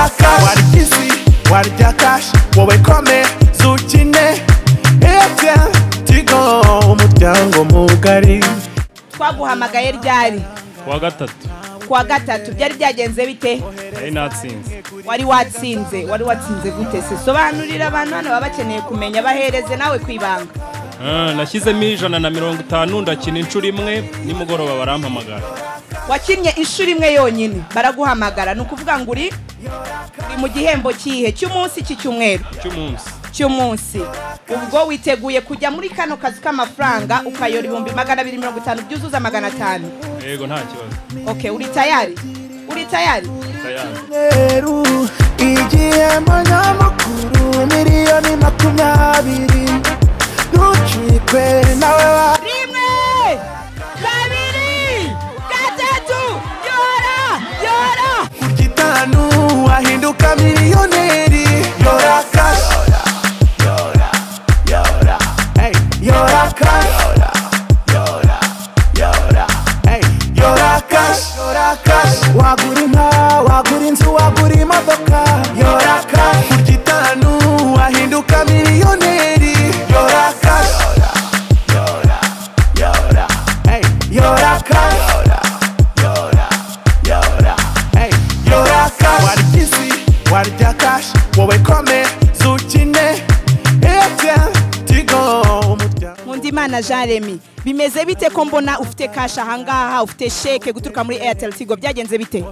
Yora cash, warya isi, warya cash, wowe kome zukine Airtel Tigo, umuryango mugari. Twaguhamagaye ryari? Kuwa gatatu. Kuwa gatatu byari byagenze bite? Nari natsinze. Wari watsinze, wari watsinze gute se? Sobanurira abantu hano baba bakeneye kumenya, bahereze nawe kwibanga. Nashyizemo 150 ndakina inshuro imwe, nimugoroba barampamagara. Wakinnye inshuro imwe yonyine baraguhamagara, ni ukuvuga ngo uri mu gihembo kihe? Cy'umunsi, cy'icyumweru? Cy'umunsi. Cy'umunsi. Ubwo witeguye kujya muri kano kazi k'amafaranga ukayora 250,000 byuzuza 500? Yego, nta kibazo. Okay, uri tayari? Uri tayari? Tayari. Igihembo nyamukuru 20,000,000 ntucikwe nawe wa 1, 2, 3, yora yora. Kurya itanu wahinduka miliyoneri. Yora cash, yora yora, hey, yora cash, yora yora, hey, yora cash, yora cash. Wagura inka, wagura inzu, wagura imodoka. Yora cash, kurya itanu wahinduka miliyoneri. Yora cash, yora yora, hey, yora cash, yora yora, hey, yora cash. Warya isi, warya cash, wowe kome zukine Airtel Tigo, umuryango. Nkundimana Jean Remy, bimeze bite ko mbona ufite cash ahangaha, ufite sheke guturuka muri Airtel Tigo, byagenze bite?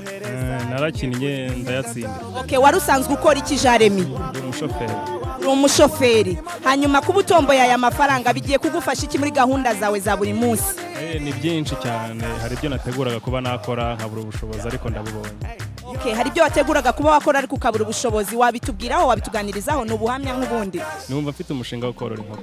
Narakinnye ndayatsinda. Okay, wari usanzwe ukora iki Jean Remy? Ndi umushoferi. Uri umushoferi. Hanyuma kuba utomboye aya mafaranga bigiye kugufasha iki muri gahunda zawe za buri munsi? Ni byinshi cyane, hari ibyo nateguraga kuba nakora nkabura ubushobozi ariko ndabubonye. Okay, hari ibyo wateguraga kuba wakora ariko ukabura ubushobozi, wabitubwiraho, wabituganirizaho, ni ubuhamya nk'ubundi? Numva mfite umushinga wo korora inkoko.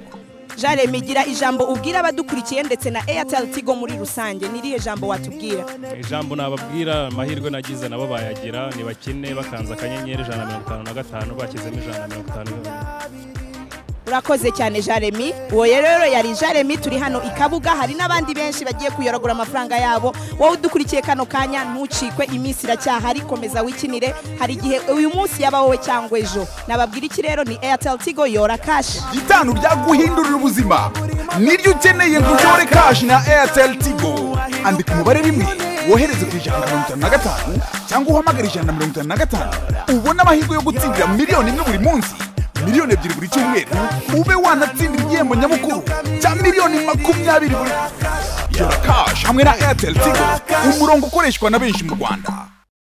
Jean Remy, gira ijambo ubwira abadukurikiye ndetse na Airtel Tigo muri rusange, ni irihe jambo watubwira? Ijambo nababwira, amahirwe nagize nabo bayagira, ni bakine bakanza akanyenyeri 155 bashyizemo 150. Urakoze cyane Jean Remy. Uwo rero yari Jean Remy, turi hano i Kabuga, hari n'abandi benshi bagiye kuyoragura amafaranga yabo. Wowe udukurikiye kano kanya ntucikwe, iminsi iracyahari, komeza wikinire, hari igihe uyu munsi yaba wowe cyangwa ejo. Nababwira iki rero, ni Airtel Tigo, yora cash. Itanu byaguhindurira ubuzima niryo ukeneye ngo uyore cash na Airtel Tigo. Andika umubare 1 wohereze ku 155 cyangwa uhamagare 155 ubone amahirwe yo gutsindira 1,000,000 buri munsi, 2,000,000 buri cyumweru, ube wanatsindira igihembo nyamukuru cya 20,000,000 buri. Yora cash hamwe na Airtel Tigo, umurongo ukoreshwa na benshi mu Rwanda.